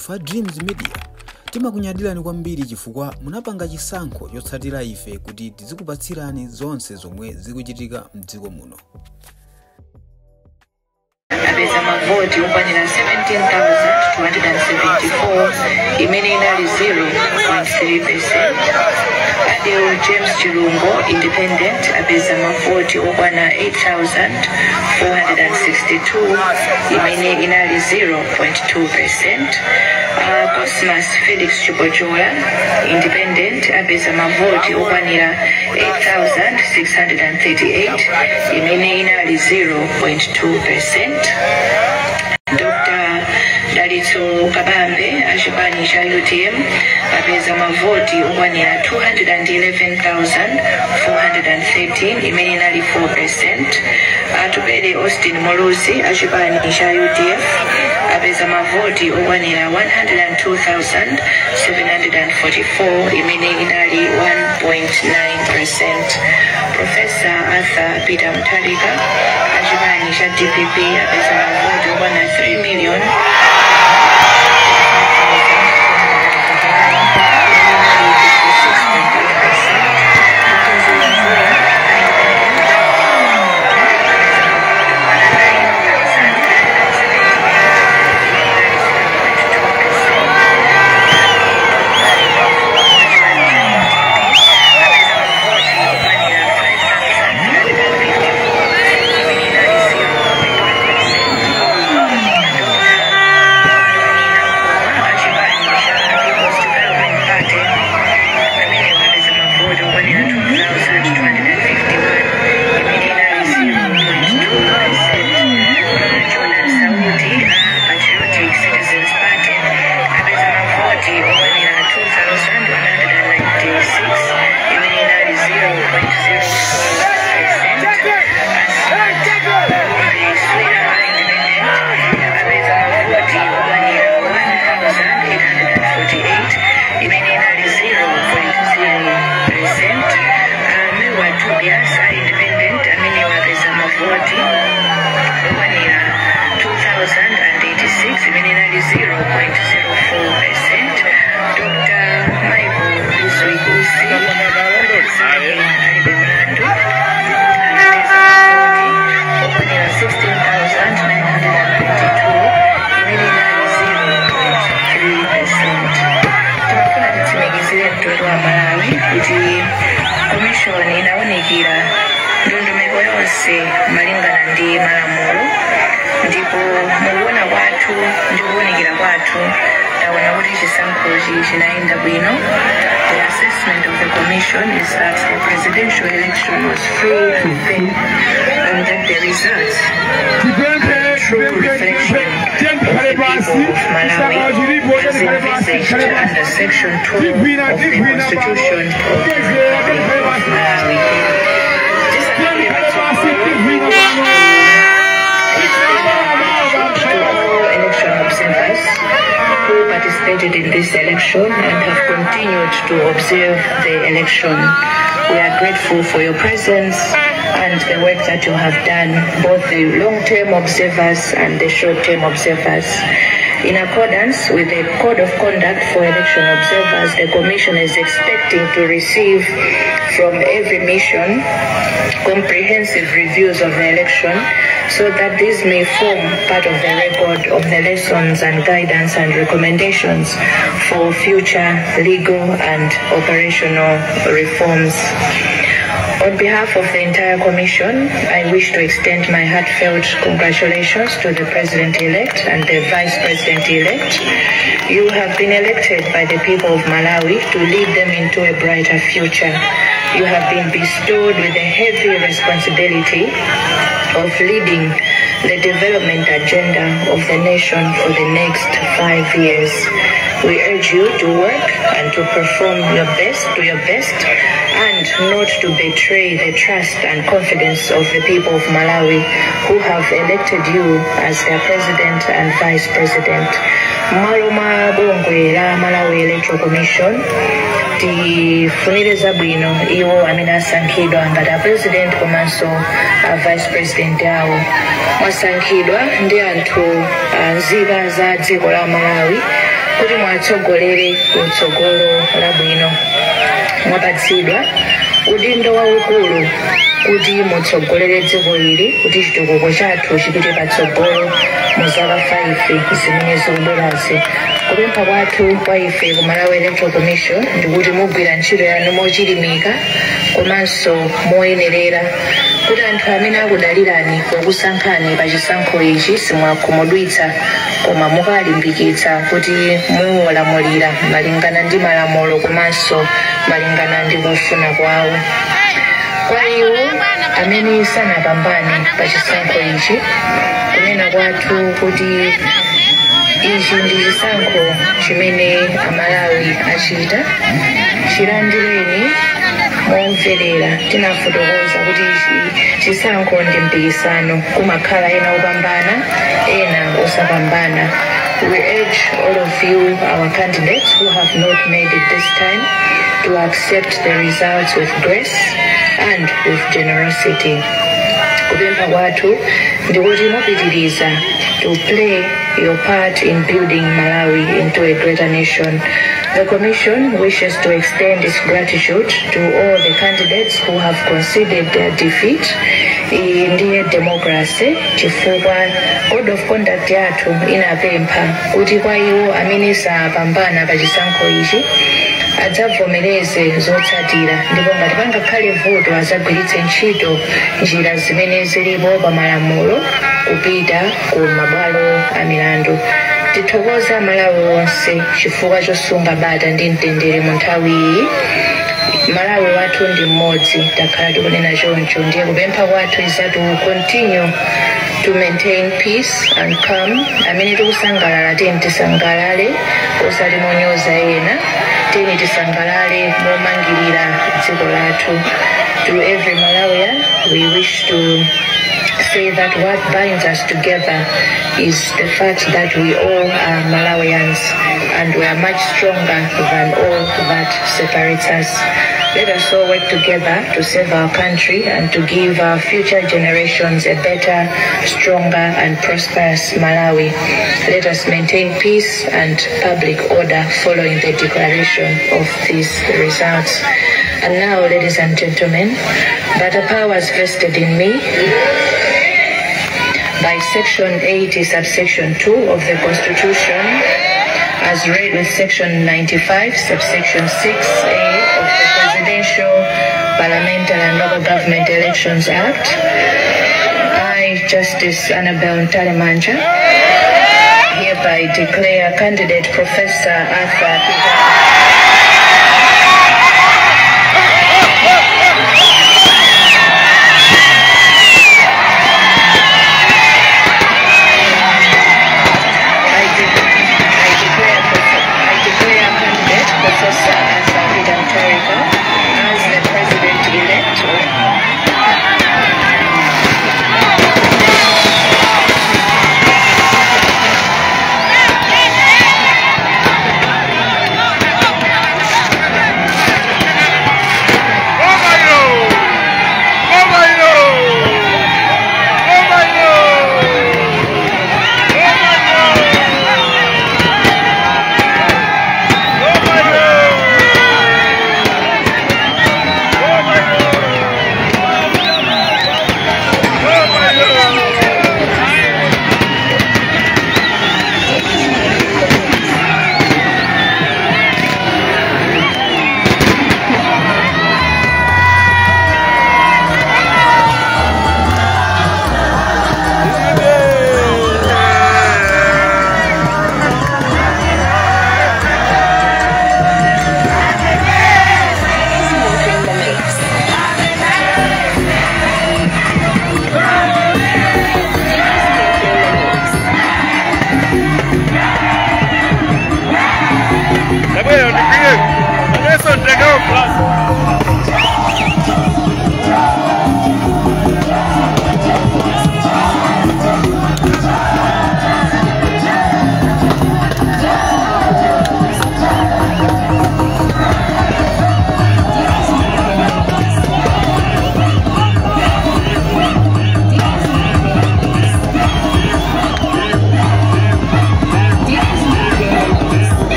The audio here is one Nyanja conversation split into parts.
Fa Dreams Media timakunyadirani kwambiri chifukwa munapanga chisankho chotsatira ife kuti tizikupatsirani zonse zomwe zikuchitika mdziko muno. Apeza mavoti okwanira 17,274, imene inali 0.3%. Adeo James Chilungo, independent, apeza mavoti okwana 8,462, imene inali 0.2%. Cosmas Felix Chipochola, independent, apeza mavoti okwanira 8,638, imene inali 0.2%. Dr. Dalitso Kabambe achipani cha UTM apeza mavoti okwanira 211,413, imene inali 4%. Atupele Austin Muluzi achipani cha UDF apeza mavoti okwanira 102,744, imene inali 1.9%. Professor Arthur Peter Mutharika achipani cha DPP apeza mavoti okwana 3 million independent amene wapeza mavoti okwanira 2086, imene inali 0.04%. Dr. Michael Bizwick Usi alibe mlandu anapeza mavoti okwanira 16,992, imene inali 0.3%. Timafuna titsimikizire mtundu wa Malawi kuti commission inawunikira ndondomeko yonse malingana ndi malamulo, ndipo mukuona kwathu ndi kuwunikira kwathu taona kuti chisankhochi chinayenda bwino. The assessment of the commission is that the presidential election was free and fair and that the results are a true reflection of the people of Malawi as envisaged under Section 2 of the Constitution of the Republic of Malawi. To all election observers who participated in this election and have continued to observe the election, we are grateful for your presence and the work that you have done, both the long-term observers and the short-term observers. In accordance with the Code of Conduct for Election Observers, the Commission is expecting to receive from every mission comprehensive reviews of the election so that these may form part of the record of the lessons and guidance and recommendations for future legal and operational reforms. On behalf of the entire Commission, I wish to extend my heartfelt congratulations to the President-elect and the Vice President-elect. You have been elected by the people of Malawi to lead them into a brighter future. You have been bestowed with a heavy responsibility of leading the development agenda of the nation for the next 5 years. We urge you to work and to perform your best, to your best, and not to betray the trust and confidence of the people of Malawi who have elected you as their president and vice president. M'malo mwa bungwe la Malawi Electoral Commission, tifunire zabwino iwo amene asankhidwa ngati a president komanso a vice president awo. Mwasankhidwa ndi anthu, nzika za dziko la Malawi, Muwatsogolere kutsogolo labwino. Mwapatsidwa udindo waukulu kuti mutsogolere dziko ili kuti chitukuko chathu chipite patsogolo mu zaka 5 zimene zikubwerazi. Kupempha kwathu kwa ife ku Malawi Electoral Commission ndikuti mugwira ntchito yanu mochilimika komanso moyenerera, kuti anthu amene akudalirani pokusankhani pa chisankho ichi simwakhumudwitsa, koma mukalimbikitsa kuti muwalamulira malingana ndi malamulo komanso malingana ndi kufuna kwawo. Kwa iwo amene sanapambane pa chisankho ichi, kunena kwathu kuti ichi ndi chisankho chimene Amalawi achita, chilandireni momverera. Tinafotokoza kuti chisankho ndi mpikisano, kumakhala ena opambana, ena osapambana. We urge all of you, our candidates who have not made it this time, to accept the results with grace and with generosity. Kupempha kwathu ndikuti mupitiriza to play your part in building Malawi into a greater nation. The Commission wishes to extend its gratitude to all the candidates who have conceded their defeat. Iyi ndiye democracy, chifukwa code of conduct yathu inapempha kuti kwa iwo amene sapambana pa chisankho ichi adzavomereze zotsatira, ndipo ngati pangakhale vuto adzagwiritse ntchito njira zimene zilipo pa malamulo kupita ku mabwalo a milandu. Tithokoza Malawi wonse chifukwa chosunga bata ndi mtendere mu nthawi iyi. Malawi wathu ndi mmodzi, takhala tikunena choncho. Ndiye kupempha kwathu is that we will continue to maintain peace and calm. Amene tikusangalala, tiyeni tisangalale osati monyoza ena, tiyeni tisangalale momangirira dziko lathu. To every Malawian, we wish to say that what binds us together is the fact that we all are Malawians and we are much stronger than all that separates us. Let us all work together to save our country and to give our future generations a better, stronger and prosperous Malawi. Let us maintain peace and public order following the declaration of these results. And now, ladies and gentlemen, by the powers vested in me by Section 80, subsection 2 of the Constitution, as read with Section 95, subsection 6A of the Presidential, Parliamentary and Local Government Elections Act, I, Justice Annabel Mtalimanja, hereby declare candidate Professor Arthur Peter I declare candidate Professor Arthur Peter Mutharika as the president-elect of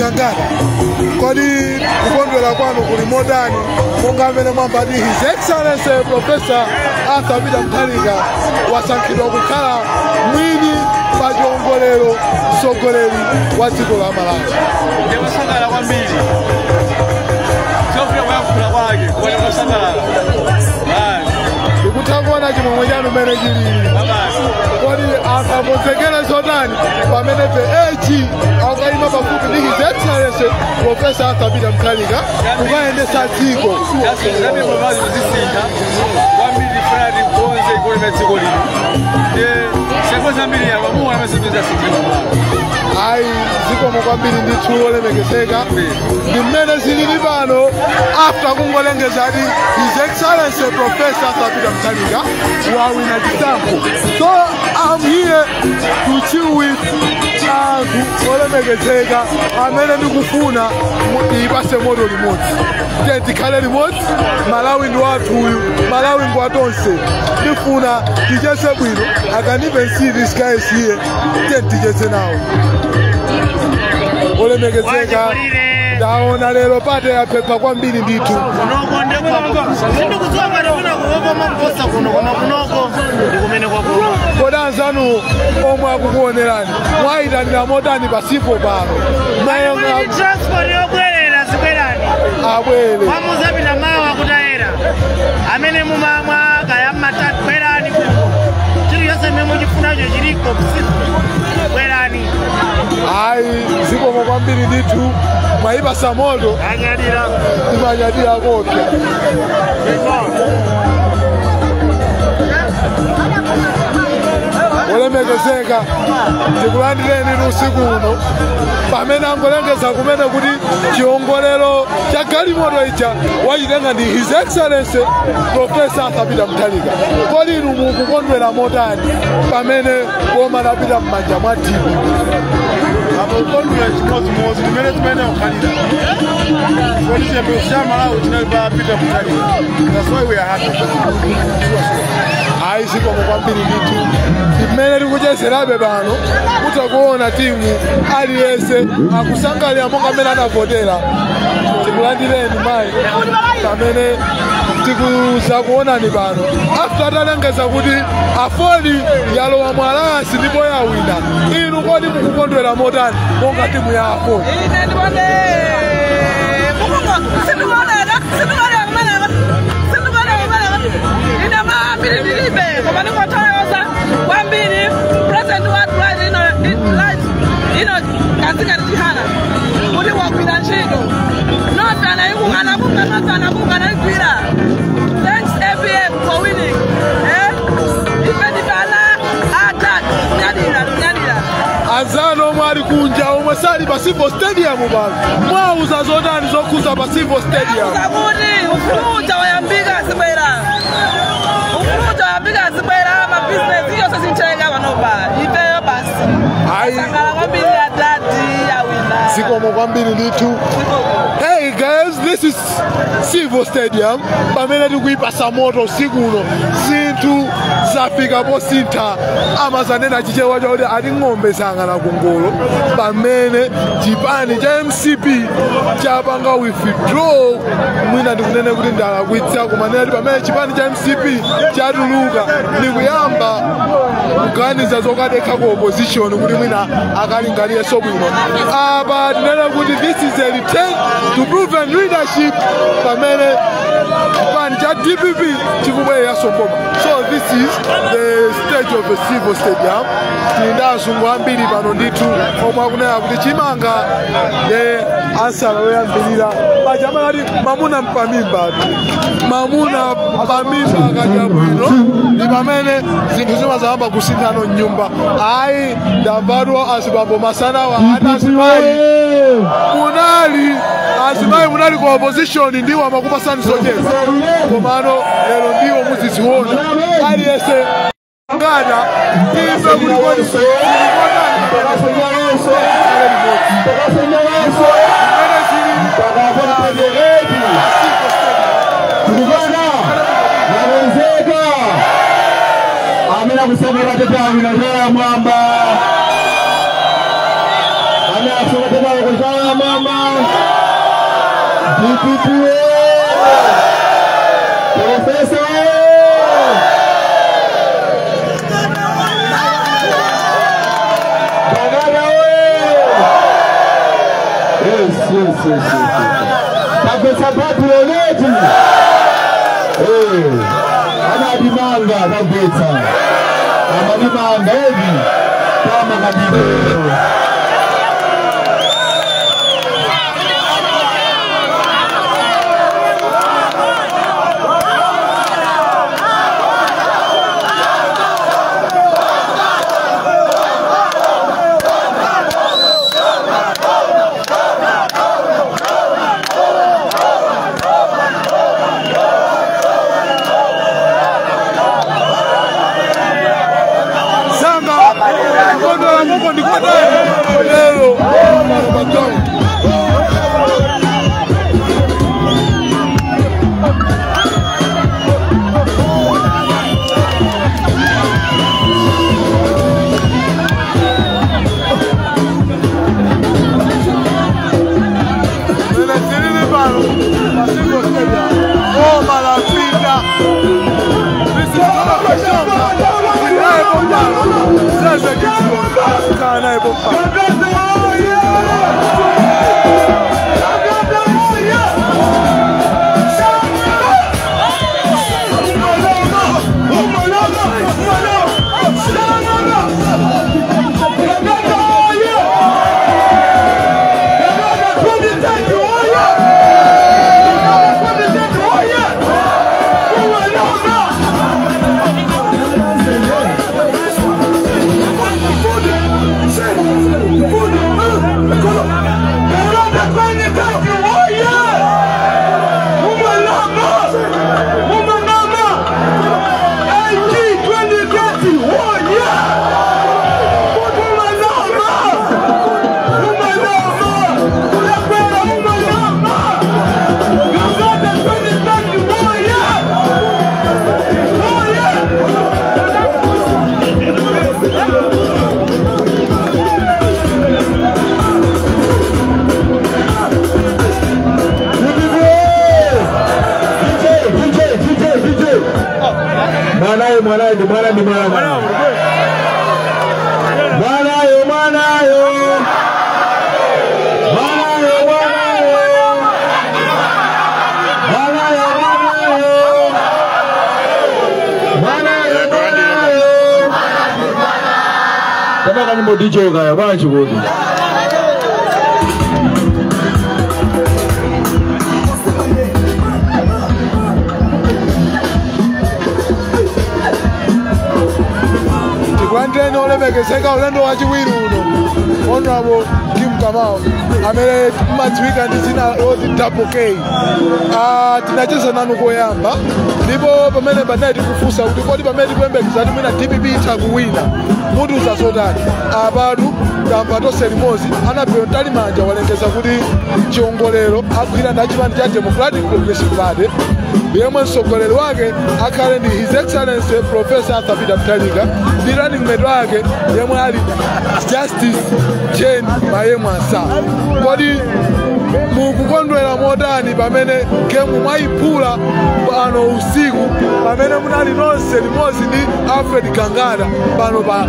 Gangata, kodi kukondwera kwanu kuli motani monga amene mwambati His Excellency Professor Arthur Peter Mutharika wasankhidwa kukhala mwini pa chiongolero mtsogoleri wa dziko la Malawi? Ndikusangalala kwambiri, zofuna kuyankhula kwake kuona kusangalala. Ndikutha kuona chimwemwe chanu mmene chilili. Kodi anthu akonzekere zotani pamene the AG akukayima pafupi ndi His Excellency Professor Arthur Peter Mutharika kukayendetsa dziko? Zambiri zisintha kwambiri, fanati kukonze ikonomi ya dziko lino, sengo zambiri apamuona amene zinthu zasintha. Ayi, zikomo kwambiri ndithu, olemekezeka. Ndi mmene zilili pano after kungolengeza ati His Excellency Professor Arthur Peter Mutharika wawina chisankho. So I'm here to chill with anthu olemekezeka amene ndikufuna ipase moto limodzi. Tiye tikhale limodzi. Malawi ndi wathuyu, Malawi ndi watonse. Ndifuna ticheze bwino. I can even see this guys here. Tiye ticheze nawo. Olemekezeka, ndaona lero party yaphepha kwambiri ndithu. Kunoko ndekwako, sindikudziwa ngati kuna kuwokoma kuposa kuno, koma kunoko ndi kumene kwakuno. Kodi anzanu omwe akukuonerani mwayitanira motani pasipo pano? Kuti transport yobwerera, zibwerani. Abwere. Mwamuzapita mawa kutayera amene mumamwa kaya mmatatu, bwerani kuno, chiliyonse mmene muchifunacho chiliko kusiku, bwerani. Ayi, zikomo kwambiri ndithu, mwayipasa moto. Anyadira. Timanyadira kopya. Olemekezeka, tikulandireni usiku uno pamene angolengeza kumene kuti chiongolero cha galimoto ija wachitenga ndi His Excellency Professor Arthur Peter Mutharika. Kodi inu mukukondwera motani pamene boma lapita m'manja mwa DPP? Akukondwera chimodzimodzi limene timene kukhalira kodi chiyembekezo cha Malawi chinali pa Peter Mutharika. That's why we are happy. Ayi, zikomo kwambiri ndithu. Mmene tikuchezerabe pano, utakuona timu aliyense akusangalira monga mmene anavotera. Tikulandireni mayi, pamene tikuzakuonani pano after atalengeza kuti AFORD yalowa mu alliance ndipo yawina. Inu kodi mukukondwera motani monga timu ya AFORD? Ine ndibone sindikuonera, sindikuonera kumeneko, sindikuonera kumeneko. Ine maambiri ndilibe, koma ndikothokoza kwambiri president wathu right ino, right ino Kasinga Chihana, kuti wagwira ntchito. Nonse anayikungana kunga, nonse anakunga anayigwira. Thanks APM for winning. Eh, ife ndifana atatu, kunyadira, kunyadira. Anzanu omwe ali kunja, omwe sali pa Civo Stadium pano, mwauza zotani zokhuza pa Civo Stadium? Zakuti ufuluja wayambika, zibwera, ufuluja wayambika, zibwera, mabizinesi yonse zintshenga panopa, ifeyo basi. Ayi. Sangala kwambiri, adadi awina. Zikomo kwambiri ndithu. Hey guys, this is Civo Stadium pamene tikuyipasa moto usiku uno. Zinthu zafika posintha. Amazanena Chichewa chakuti ati ng'ombe zangana kungolo pamene chipani cha MCP chapanga withdraw. Mwina ndikunene kuti ndalakwitsa, kumanena kuti pamene chipani cha MCP chatuluka ndikuyamba kuganiza zokadekha ku opposition kuti mwina akalingaliyenso bwino. Apa tinene kuti this is a return to proven leadership pamene chipani cha DPP chikubwereranso boma. So this is the stage of the Civo Stadium. Tili ndi azungu ambiri pano ndithu omwe akunena kuti chimanga ndi ansala yoyambirira paja amakati mamuna mpamimba, mamuna pamimba akadya bwino ndi pamene zinthu zimazayamba kusinthano mnyumba. Ayi, ndamvatu azibambo masanawa ati azimayi munali, azimayi munali ku opposition, ndiwo amakupasani sochepa, komano lero ndiwo muziziona. Aliyense ngada timve kuti kodi zimene zili. Tukukana nakonzeka, amene akusomera tetawi nachala mwamba, amene akusomera tetawi kuchala. Mama DPP Professor Bagada. Yes, yes, yes, yes. Tagwetsa Babylon. Eh, anadimanga tagwetsa. Amadimanga evi. Kama kabisa. DJ kaya bwanji kuti Tikulandireni olemekezeka ulendo wachiwiri uno Honorable Kim Kamau amene mmadziwika ndi dzina loti Double K. Tinacheza nanu koyamba ndipo pamene panali tikufunsa kuti kodi pamene tikuyembekeza kuti mwina DPP itha kuwina mutiuza zotani. Apatu tamva tonse limodzi Annabel Mtalimanja walengeza kuti chiongolero agwira ndi chipani cha Democratic Progressive Party yemwe mtsogoleri wake akhale ndi His Excellency Professor Arthur Peter Mutharika ndi running mate wake yemwe ali Justice Jane Mayemu Ansah. Kodi mukukondwera motani pamene gemu mwayiphula pano usiku pamene munali nonse limodzi ndi Alfred Gangata pano pa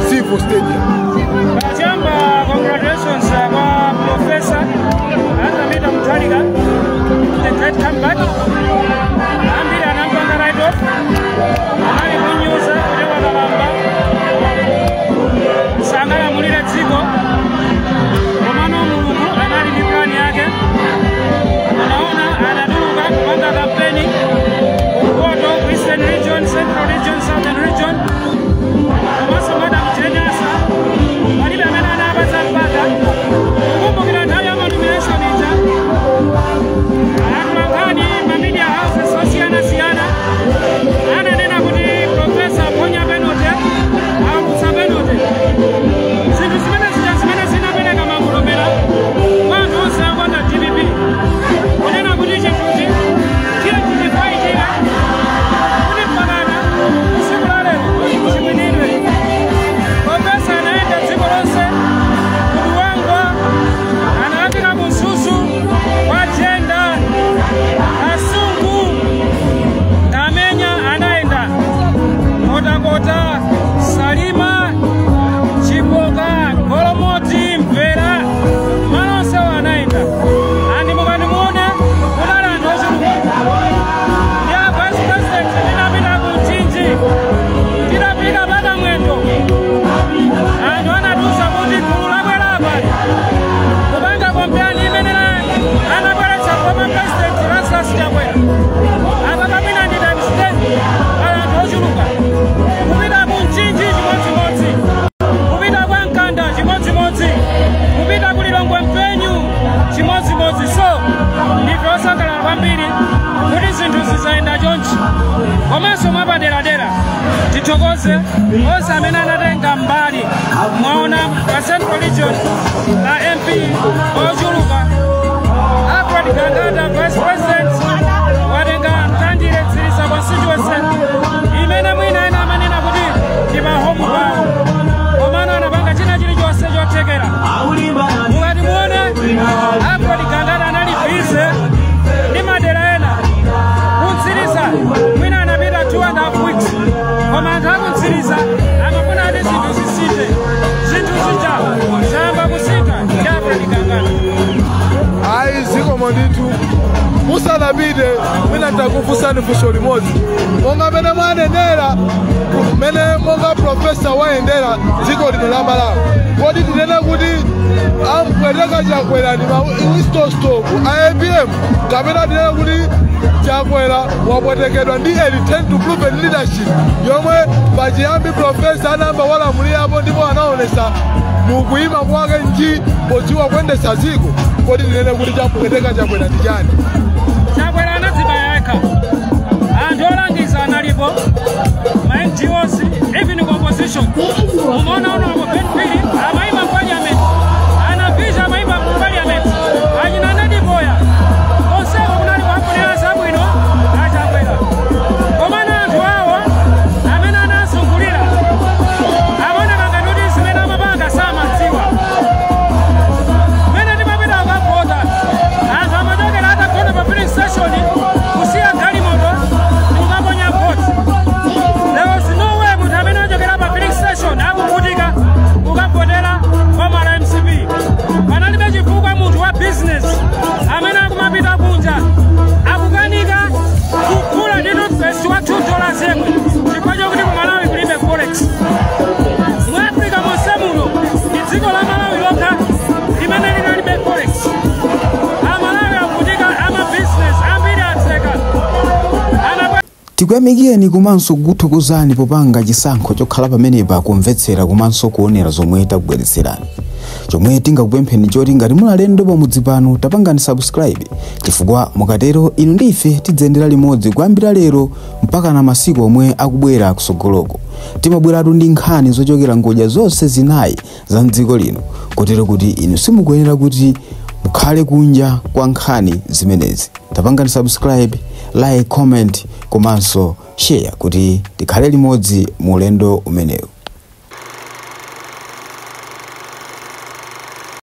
Civo Stadium? Chamba, congratulations kwa Professor Arthur Peter Mutharika, the great comeback. Ambiri anampanga right off, anali kunyuza kuti wakalamba sangalamulire dziko, komano Mulungu anali ndi plani yake. Anaona anatuluka kupanga kampeni kumpoto, Eastern Region, Central Region, Southern Region, komanso Madam Jane Ansah palibe amene anapatsa mpata. Kukumbukira nthawi ya nomination ija atulankhani ma media houses osiyanasiyana ananena kuti Onse amene anatenga mbali, mwaona pa Central Region na MP ochuluka. Alfred Gangata, vice president, watenga Mtandire Mtsiriza constituency imene mwina ena amanena kuti ndi pa home pawo, komano anapanga china chilichonse chothekera. Mukati muone, Alfred Gangata anali busy ndi madera ena. Ku Mtsiriza mwina anapita 2.5 weeks, koma anthu aku Mtsiriza amafuna ati zinthu zisinthe. Zinthu zija zayamba kusintha ndi Alfred Gangata. Ayi, zikomo ndithu. Musanapite, mwina takufunsani funso limodzi. Monga mene mwanenera, mene monga professor wayendera dziko lino la Malawi, kodi tinene kuti ampweteka Chakwera ndi ma whistle-stop a APM, kapena tinene kuti Chakwera wapwetekedwa ndi a return to proven leadership yomwe pachiyambi professor anayamba walamulirapo ndipo anaonesa mukuyima kwake nji podziwa kuyendesa dziko? Kodi tinene kuti chapweteka Chakwera ndi chani? Chakwera anadzibaya yekha. Anthu olangiza analipo, ma NGOs, even opposition. Umaona Honorable Ben Phiri amayima parliament, anavisha amayima parliament, achina anadipoya konseko kunali kuwafunira zabwino aChakwera. Komano anthu awo amene anazungulira amaoneka ngati kuti zimene amapanga samadziwa. Mmene timapita kukavota, anthu amachokera atagona pa filling station, kusiya galimoto ndikukaponya voti. There was no way munthu amene achokera pa filling station akuvutika kukavotera boma la MCP. Panalibe chifukwa munthu wa business amene akumapita kunja akukanika kugula ndi toothpaste wa $2 yemwe, chifukwa chokuti ku Malawi kulibe forex. Mu Africa monse muno ndi dziko la Malawi lokha limene linalibe forex. Amalawi akuvutika, amabusiness ambiri atseka. Tikuyamikeni komanso kukuthokozani popanga chisankho chokhala pamenepa kumvetsera komanso kuonera zomwe takubweretserani. Chomwe tingakupempheni choti ngati muli alendo pamudzi pano, tapangani subscribe, chifukwa mukatero inu ndi ife tidzayendera limodzi kuyambira lero mpaka na masiku omwe akubwera kusogoloko. Timabweratu ndi nkhani zochokera ngodya zonse zinayi za mdziko lino, kotero kuti inu simukuyenera kuti mukhale kunja kwa nkhani zimenezi. Tapangani subscribe, like, comment komanso share kuti tikhale limodzi mu ulendo umenewu.